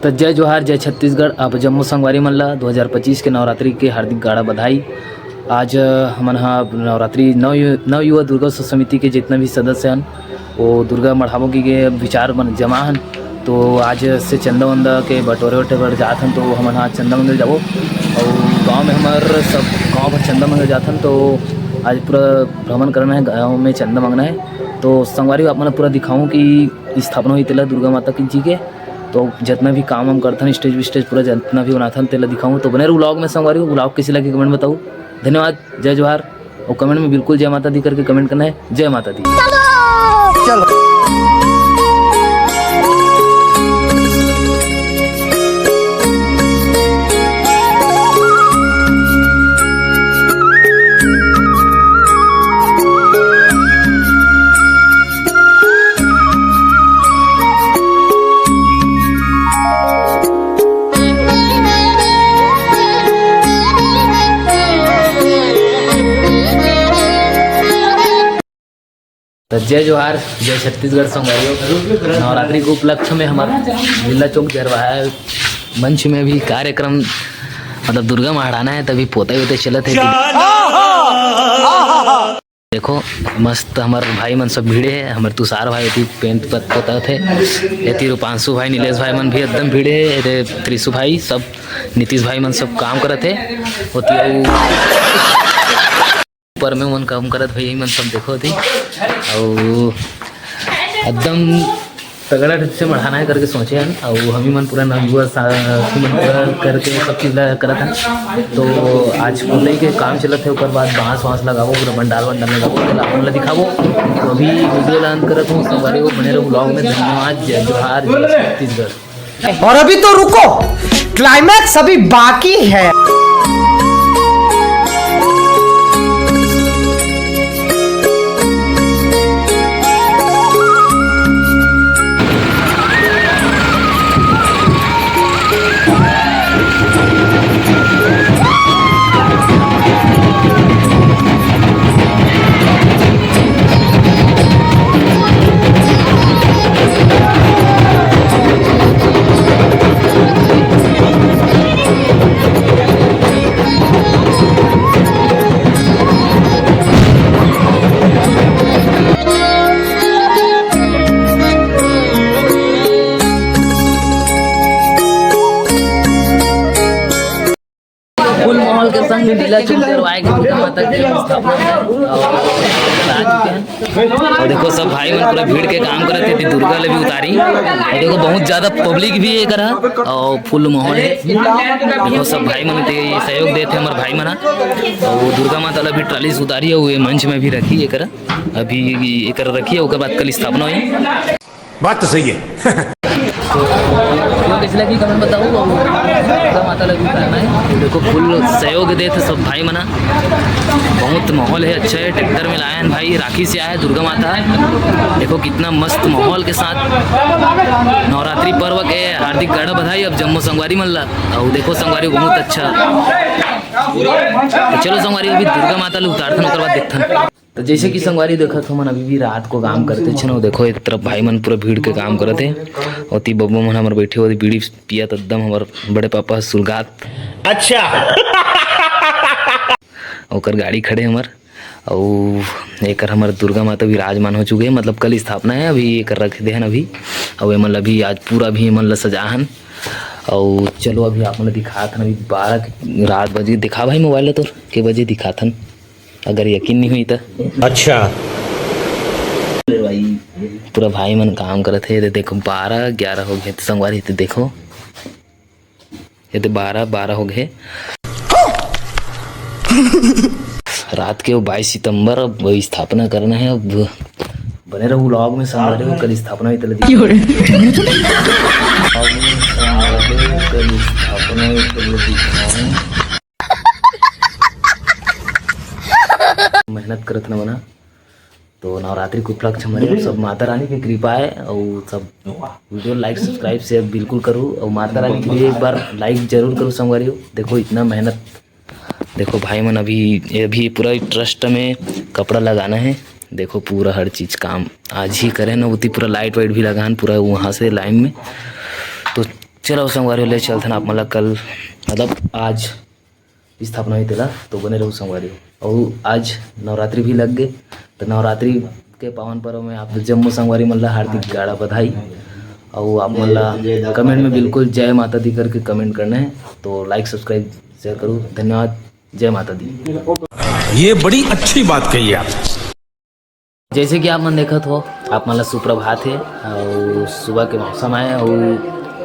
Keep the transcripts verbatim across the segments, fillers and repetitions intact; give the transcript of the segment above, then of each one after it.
त जय जोहार, जय छत्तीसगढ़। आप जम्मो संगवारी मन ला दो हज़ार पच्चीस के नवरात्रि के हार्दिक गाड़ा बधाई। आज, अ, हमन ह नवरात्रि नव यु-, नव युवा दुर्गोत्सव समिति के जितना भी सदस्य हन, वो दुर्गा मढ़ाबो की के विचार बन जमा हन। तो आज से चंदा वंदा के बटोरे वटोरे बर जात हन, तो हमन ह आज चंदा मंदिर जाबो। अउ गाँव में हमर सब गाँव भर चंदा मंदिर जात हन, तो आज पूरा भ्रमण करना है, गाँव में चंदा मांगना है। तो संगवारी हो, आप मन ल पूरा दिखाऊं कि स्थापना होही तेला दुर्गा माता की जी के। तो जितना भी काम हम करथन, stage stage पूरा जितना भी बनाथन, तेला दिखाऊं। तो बने रहो vlog में संगवारी हो। Vlog कैसे लगे comment बताओ। धन्यवाद, जय जोहार। और comment में बिल्कुल जय माता दी करके comment करना है। जय माता दी। चलो। त जय जोहार, जय छत्तीसगढ़ संगवारी हो। नवरात्रि के उपलक्ष्य में हमर जिला चौक जरवाहा मंच में अभी कार्यक्रम, मतलब दुर्गा महाराना है, तभी पोताई वोताई चलत है। देखो, मस्त हमर भाई मन सब भिड़े हे। हमर तुषार भाई एती पेंट पत-, पोतात हे, एती रूपांशु भाई, नीलेश भाई मन भी एकदम भिड़े हे। एते त्रिशु भाई, सब नीतीश भाई मन सब काम करत हे। ओती अउ ऊपर में मन काम करत भाई मन सब देखो थी। अउ एकदम तगड़ा रूप से मढ़ाना है करके सोचे हन, अउ हमी मन पूरा नवयुवा साथी मन पूरा करके सब चीज ला करत हन। तो आज पोतई के काम चलत है, ओकर बाद बांस वांस लगाबो, पूरा पंडाल वंडाल लगाबो, तेला आप मन ला दिखाबो। तो अभी वीडियो ला अंत करत हूँ, संगवारी हो बने रहो vlog में। धन्यवाद, जय जोहार, जय छत्तीसगढ़। और अभी तो रुको, climax अभी बाकी है। फुल माहौल के संग लीला चौक जरवाए के दुर्गा माता के स्थापना है। और आ चुके हैं। और देखो, सब भाई मन पूरा भीड़ के काम करत हे, दुर्गा ले भी उतारी। और देखो, बहुत ज्यादा पब्लिक भी है करा, और फुल माहौल है। देखो, सब भाई मन ते सहयोग देत हे, हमर भाई मन ह। और दुर्गा माता ला भी ट्राली से उतारी है, वो मंच में भी रखी है करा, अभी एकर रखी है, ओकर बाद कल स्थापना होई। बात तो सही है। तो वीडियो कैसे लगी comment बताओ, और दुर्गा माता लगी करना है। देखो, फुल सहयोग देत हे सब भाई मन ह। बहुत माहौल है, अच्छा है। ट्रैक्टर में लाए हैं भाई, राखी से आया है दुर्गा माता। देखो, कितना मस्त माहौल के साथ नवरात्रि पर्व के हार्दिक गाड़ा बधाई अब जम्मो संगवारी मन ला। और देखो संगवारी, बहुत अच्छा। तो चलो संगवारी, अभी दुर्गा माता ला उतारथन, ओकर बाद देखथन। तो जैसे कि संगवारी देखत हो मन, अभी भी रात को काम करते छन। देखो, एक तरफ भाई मन पूरा भीड़ के काम करत हे, ओती बबू मन हमर बैठे होती बीड़ी पियत, एकदम हमर बड़े पापा सुलगात। अच्छा। ओकर गाड़ी खड़े हमर, अउ एकर हमर दुर्गा माता विराजमान हो चुके हे, मतलब कल स्थापना है, अभी एकर रख दे हन अभी। अउ एमन ला अभी आज पूरा भी एमन ला सजा हन। अउ चलो अभी आप मन ला दिखात हन, अभी बारह के रात बजे। दिखा भाई मोबाइल ला तोर, के बजे दिखात हन। अगर यकीन नहीं हुई तो। अच्छा। पूरा भाई मन काम करत हे, तो देखो बारह ग्यारह हो गए, तो संगवारी तो देखो, ये तो बारह बारह हो गए। रात के वो बाईस सितंबर, अब वही स्थापना करना है। अब बने रहो vlog में, संगवारी हो, कल स्थापना हुई तो दिखाऊं। Vlog में संगवारी हो, कल स्थापना हुई तो दिखाऊं। मेहनत करत न बना। तो नवरात्रि के उपलक्ष्य में सब माता रानी की कृपा है, और सब वीडियो like, subscribe, share बिल्कुल करो, और माता रानी के लिए एक बार like जरूर करो संगवारी हो। देखो इतना मेहनत, देखो भाई मन अभी, ये अभी पूरा ट्रस्ट में कपड़ा लगाना है। देखो पूरा हर चीज काम आज ही करे ना, उतनी पूरा लाइट वाइट भी लगान पूरा वहाँ से लाइन में। तो चलो संगवारी हो, ले चलथन आप मन ला कल, मतलब आज स्थापना होही तेला, तो बने रहू संगवारी हो। अउ आज नवरात्रि भी लग गे, तो नवरात्रि के पावन पर्व में आप जम्मो संगवारी मन ला हार्दिक गाड़ा बधाई। अउ आप मन ला कमेंट में बिल्कुल जय माता दी करके कमेंट करना है, तो लाइक, सब्सक्राइब, शेयर करू। धन्यवाद। जय माता दी। ये बड़ी अच्छी बात कही आप। जैसे कि आप मन देखत हो, आप मन ला सुप्रभात है अउ सुबह के मौसम है अउ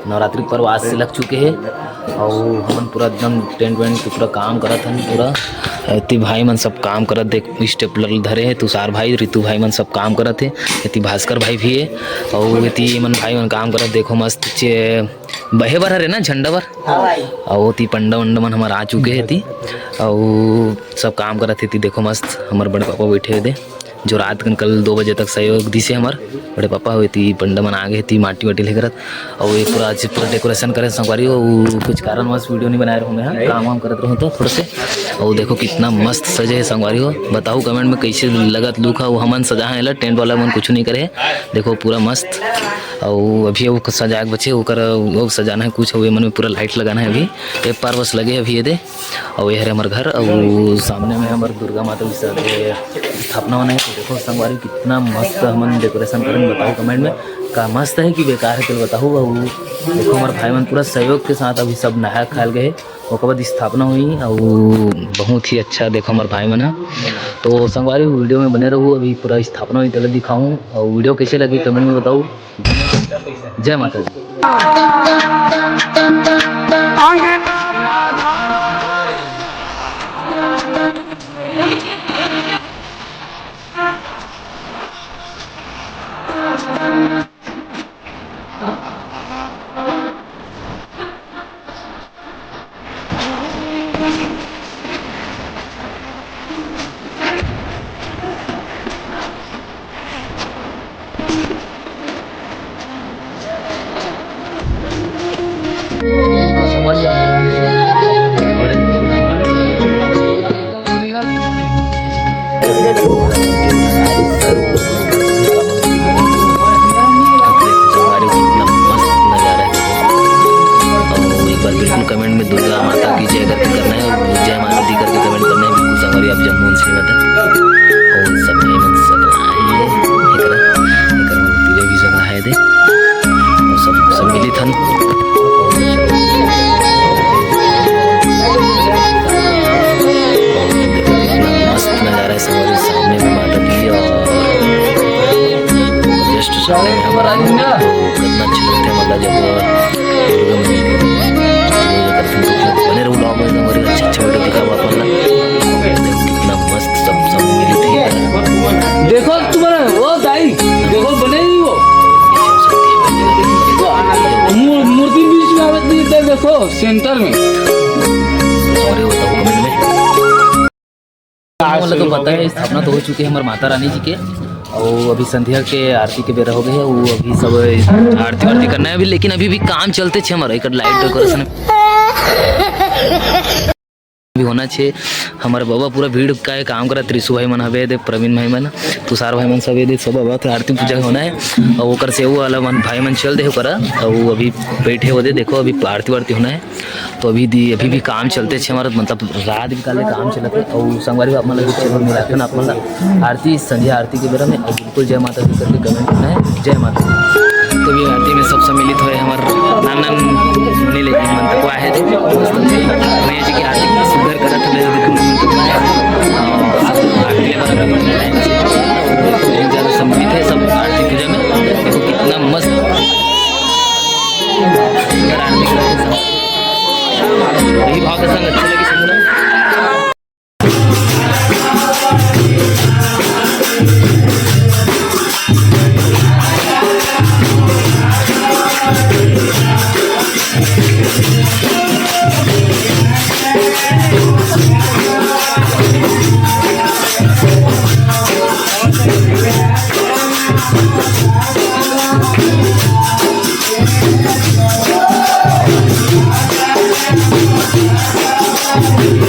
नवरात्रि पर्व आज से लग चुके है अउ हमन पूरा एकदम टेंट वेंट के पूरा काम करत हन। पूरा एती भाई मन सब काम करत, देख, स्टेपलर धरे है, तुषार भाई, रितु भाई मन सब काम करत है। एती भास्कर भाई भी है अउ एती मन भाई मन काम करत, देखो मस्त चे-, बहे बर हरे ना झंडा बर। हाँ भाई। अउ ओती पंडा वंडा मन हमर आ चुके है एती अउ सब काम करत है एती। देखो मस्त हमर बड़े पापा बैठे है दे, जो रात कन कल दो बजे तक सहयोग दिसे हमर बड़े पापा। अउ एती पंडा मन आ गे एती माटी वाटी लेकरत। अउ ये पूरा आज पूरा डेकोरेशन करे संगवारी हो, उ कुछ कारणवश वीडियो नहीं बनाए रहूँ मैं, हाँ, काम वाम करत रहूँ तो थोड़ा से। अउ देखो कितना मस्त सजे है संगवारी हो, बताओ कमेंट में कैसे लगत लुक है। वो हमन सजा है एला, टेंट वाला मन कुछ नहीं करे है। देखो पूरा मस्त। अउ अभी वो सजाए के बचे, ओकर वो सजाना है कुछ, अउ ये मन में पूरा लाइट लगाना है अभी। ये पार बस लगे है अभी ये दे। अउ ये हरे हमर घर, अउ सामने में हमर दुर्गा माता विसर्जन स्थापना होना है। तो देखो संगवारी कितना मस्त हमन डेकोरेशन करें, बताओ कमेंट में का मस्त है कि बेकार है, तेल बताओ। अउ देखो हमर भाई मन पूरा सहयोग के साथ अभी सब नहा खाल गए, ओकर बाद स्थापना हुई। अउ बहुत ही अच्छा देखो हमर भाई मन ह। तो संगवारी वीडियो में बने रहू, अभी पूरा स्थापना हुई तेला दिखाऊँ। अउ वीडियो कैसे लगी कमेंट में बताओ। जय माता दी। एक बार बिल्कुल कमेंट में दुर्गा माता की जय करके करना है, जय माता दी करके कमेंट करना है। बिल्कुल संगवारी, आप जम्मू से मत और सब भाई मन सब आए हैं। एकरा, एकरा में पूजा भी सब आए थे और सब सम्मिलित हन। और देखो कितना मस्त नजारा है संगवारी, सामने में माता दी और जस्ट सामने में हमारा, तो कितना अच्छा लगता है मतलब जब दुर्गा माता की पूजा करते हैं। तो बने रहो vlog में, एकदम बढ़िया अच्छा अच्छा वीडियो दिखाऊंगा आप लोग। कितना मस्त सब सब मिली थी। देखो तुम्हारा वो दाई, देखो बने ही वो। वो आ-, मू-, मूर्ति बीच में आवे तो इधर देखो सेंटर में। और ये बताओ कमेंट में। हम लोग को पता है, स्थापना तो हो चुकी है हमारे माता रानी जी के, और अभी संध्या के आरती के बेरा हो गए है। वो अभी सब आरती वारती करना है अभी, लेकिन अभी भी काम चलते छे हमारा, एक लाइट डेकोरेशन भी होना छे। हमारे बाबा पूरा भीड़ का है, काम करत, त्रिशु भाई मन हवे दे, प्रवीण भाई मन, तुषार भाई मन सब ये दे, सब बाबा आरती पूजा होना है। और ओकर से वो वाला मन, भाई मन चल दे ओकरा, और वो अभी बैठे हो दे, देखो अभी आरती वारती होना है। तो अभी दी, अभी भी काम चलते छे हमारा, मतलब रात भी काले काम चलत है। और संगवारी आप मन ला चलो मिलाथन आप मन ला आरती, संध्या आरती के बेरा में, और बिल्कुल जय माता दी करके कमेंट करना है, जय माता दी। तो भी आरती में सब सम्मिलित हुए हमार नान नान मुनि लेकिन मन तक आए थे। भैया जी की आरती सुंदर करत हवे,